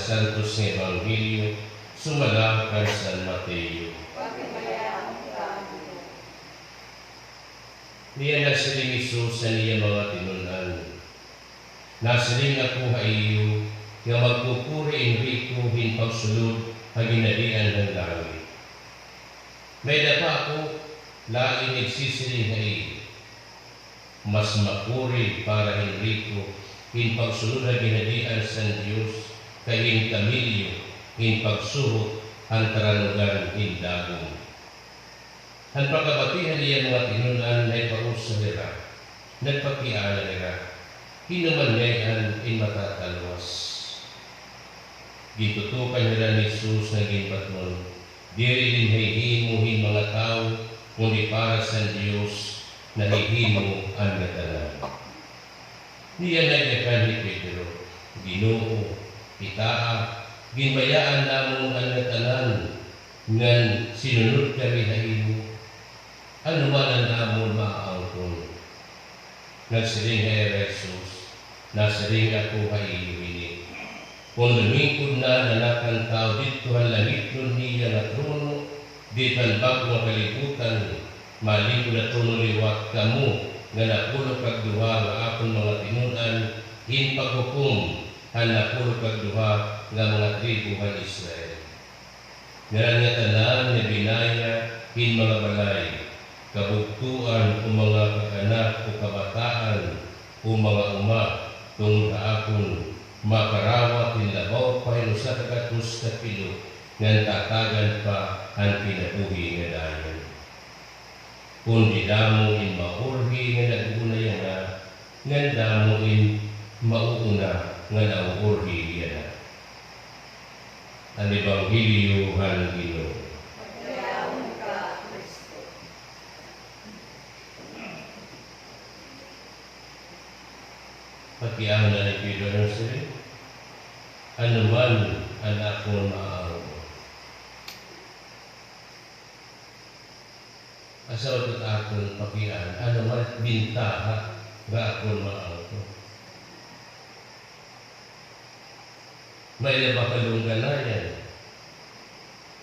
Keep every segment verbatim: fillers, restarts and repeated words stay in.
Santos nga Ebanghelyo sumala kan San Mateo. Niyan nagsiring hi Jesus han iya mga tinun-an, "Nasiring ako ha iyo nga magpupuri in riko hin pagsulod ha Ginhadian han langit. May-ada pa ako lain nga igsisiring ha iyo. Mas makuri para hin riko hin pagsulod ha Ginhadian san Dios kay hin kamelyo hin pagsuhot han taranugan hin dagom." Han pagkabati han iya mga tinun-an, naipausab hira, nagpakiana hira, "Hin-o man ngay-an in matatalwas?" Gintutukan hira ni Jesus nga ginbaton, "Diri dinhi himo hin mga tawo, kundi para san Dios nahihimo an ngatanan." Niyan nagyakan hi Pedro, "Ginoo, kitaa, ginbayaan namon an ngatanan ngan sinunod kami ha imo. Ano man an amon maaangkon?" Nagsiring ha ira hi Jesus, "Nasiring ako ha iyo ini, kon lumingkod na an Anak han Tawo didto han langitnon niya nga trono, didto han bag-o nga kalibutan, malingkod ha trono liwat kamo nga napulo kag duha nga akon mga tinun-an hin paghukom han napulo kag duha nga mga tribo han Israel. Ngan an ngatanan nga binaya hin mga balay, kabugtoan o mga kag-anak o kabataan o mga uma tungod ha akon, makarawat hin labaw pa hin usa ka gatos ka pilo, ngan tatagan pa han kinabuhi nga dayon. Kundi damo in maurhi nga nag-uuna yana, ngan damo in mauuna nga nauurhi yana." An Ebanghelyo han Ginoo. Pakiana ni Pedro, nasiring, "Ano man an akon maaangkon?" Asya ito aton pakiana, ano man bintaha nga akon maaangkon? May-ada ba kalungganayan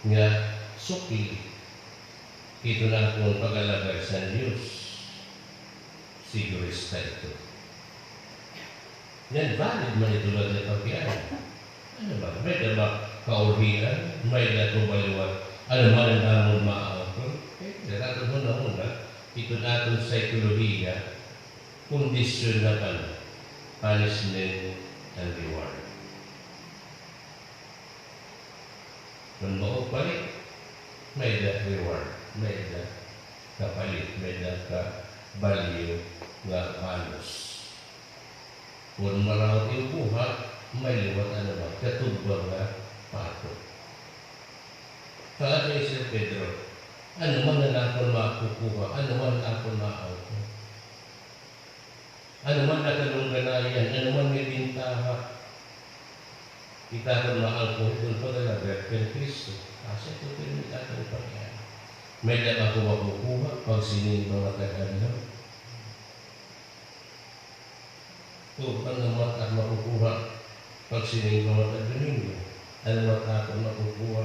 nga sukli iton akon pag-alagad san Dios? Sigurista ito. Ngan valid man ito nga pakiana. Ano ba? May-ada ba kaurhian? May-ada ba liwat? Ano man an amon maaangkon? Eh, sa aton hunahuna, iton aton psychology, kondisyon na pala, punishment and reward. Kon mao palit, may-ada reward, may-ada kapalit, may-ada kabalyo nga bonus. Kon marawat iyo buhat, may liwat ano ba, katugbang nga patok. Kaadto hi Sir Pedro, ano man an akon makukuha, ano man an akon maangkon? Ano man an kalungganayan, ano man may bintaha, it akon maangkon iton pag-alagad kan Cristo. Asya ito pirmi it aton pakiana. May-ada ba ako makukuha pagsiring mga tag-adlaw? O ano man it akon makukuha pagsiring mga tag-Domingo? Ano man it akon makukuha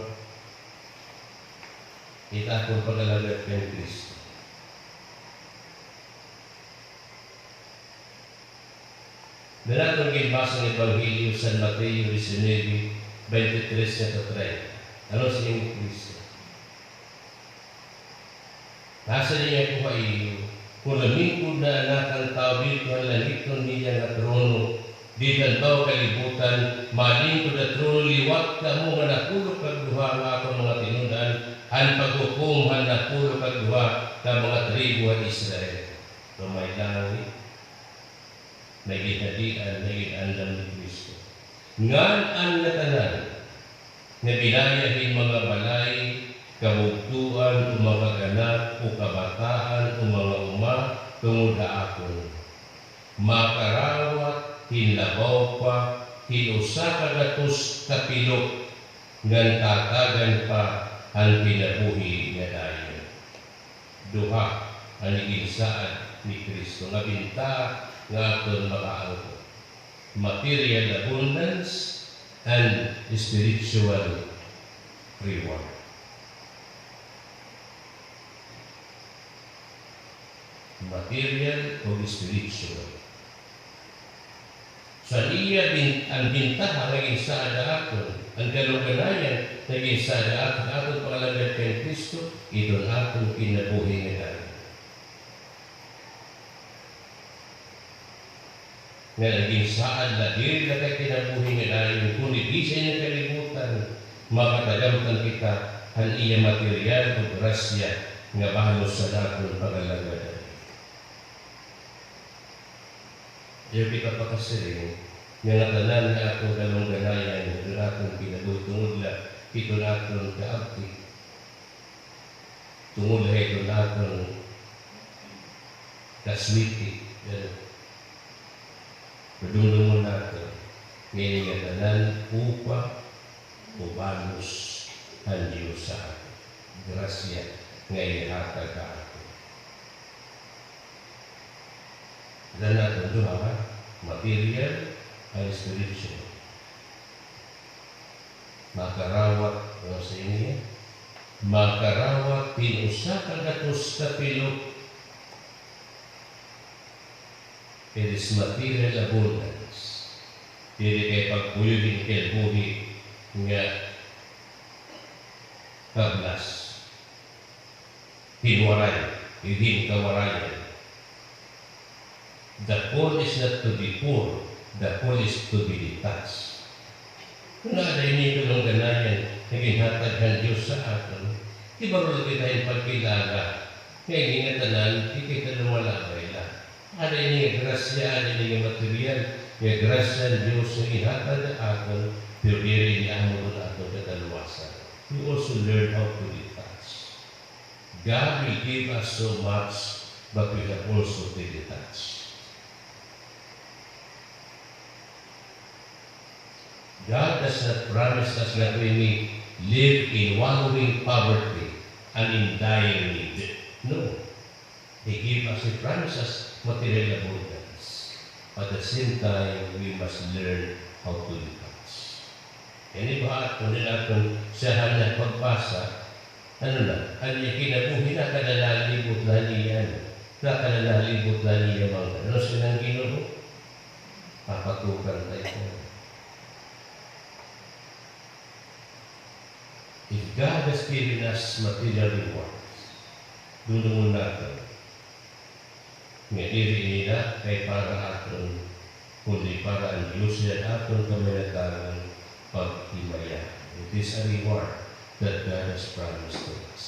it akon pag-alagad kan Cristo? Dida aton ginbasa nga Ebanghelyo, San Mateo diecinueve, veintitrés ngadto treinta. Ano siring ni Cristo? Nasiring ako ha iyo, kon lumingkod na an Anak han Tawo didto han langitnon niya nga trono, didto han bag-o nga kalibutan, malingkod ha trono liwat kamo nga napulo kag duha nga akon mga tinun-an, han paghukom han napulo kag duha ka mga tribo han Israel. So, may langit, may ginhadian, may ginandam ni Cristo. Ngan an ngatanan nga binaya hin mga balay, kabugtoan, o mga kag-anak, o kabataan, o mga uma, tungod ha akon, makarawat hin labaw pa hin usa ka gatos ka pilo, ngan tatagan pa han kinabuhi nga dayon. Duha an iginsaad ni Cristo nga bintaha nga aton makaangkon: material abundance and spiritual reward. Material ug spiritual. So, an iya bin-, an bintaha nga ginsaad ha aton, an kalungganayan nga ginsaad ha aton, aton pangalagad kan Cristo, iton aton kinabuhi nga dayon. Nga ginsaad la diri la kay kinabuhi nga dayon, kundi diri sa ini nga kalibutan, makatagamtan kita han iya material o grasya nga balos han aton pangalagad. Ayaw kita pakasiring nga ngatanan nga aton kalungganayan, nga aton kinabuhi tungod la hiton aton kaabtik, tungod la hiton aton kaswerte, gani. Padumdomon naton nga ini ngatanan upa o balos han Diyos ha aton. Grasya nga ihatag ha aton. Dida naton duha, ha? Material and spiritual. Makarawat, ano sa inyo? Makarawat hin usa ka gatos ka pilo. It is material abundance. Diri kay pagpuyo hin kinabuhi nga kablas. Hin waray, hin kawarayan. The call is not to be poor, the call is to be detached. Kon ada ini kalungganayan nga ginhatag han Diyos ha aton, hibaro la kita hin pagkilala nga ini ngatanan, diri kita lumalabay la. Ada ini nga grasya, ada ini nga material nga grasya han Diyos nga ginhatag ha aton, pero diri ini amo an aton kataluwasan. We also learn how to detach. God will give us so much, but we have also to detach. God does not promise us that we may live in wallowing poverty and in dire need. No. He give us, He promise us material abundance. At the same time, we must learn how to detach. Ini ba aton, ini aton siyahan nga pagbasa, ano na, an iya kinabuhi na, kada nalibot na niya, ano, na kada nalibot na niya, mga, ano, siya ng Ginoo? Papatukan tayo. If God has given us material rewards, dumdumon naton nga diri ini la kay para aton, kundi para an Diyos an aton kamangatanan paghimayaon. It is a reward that God has promised to us.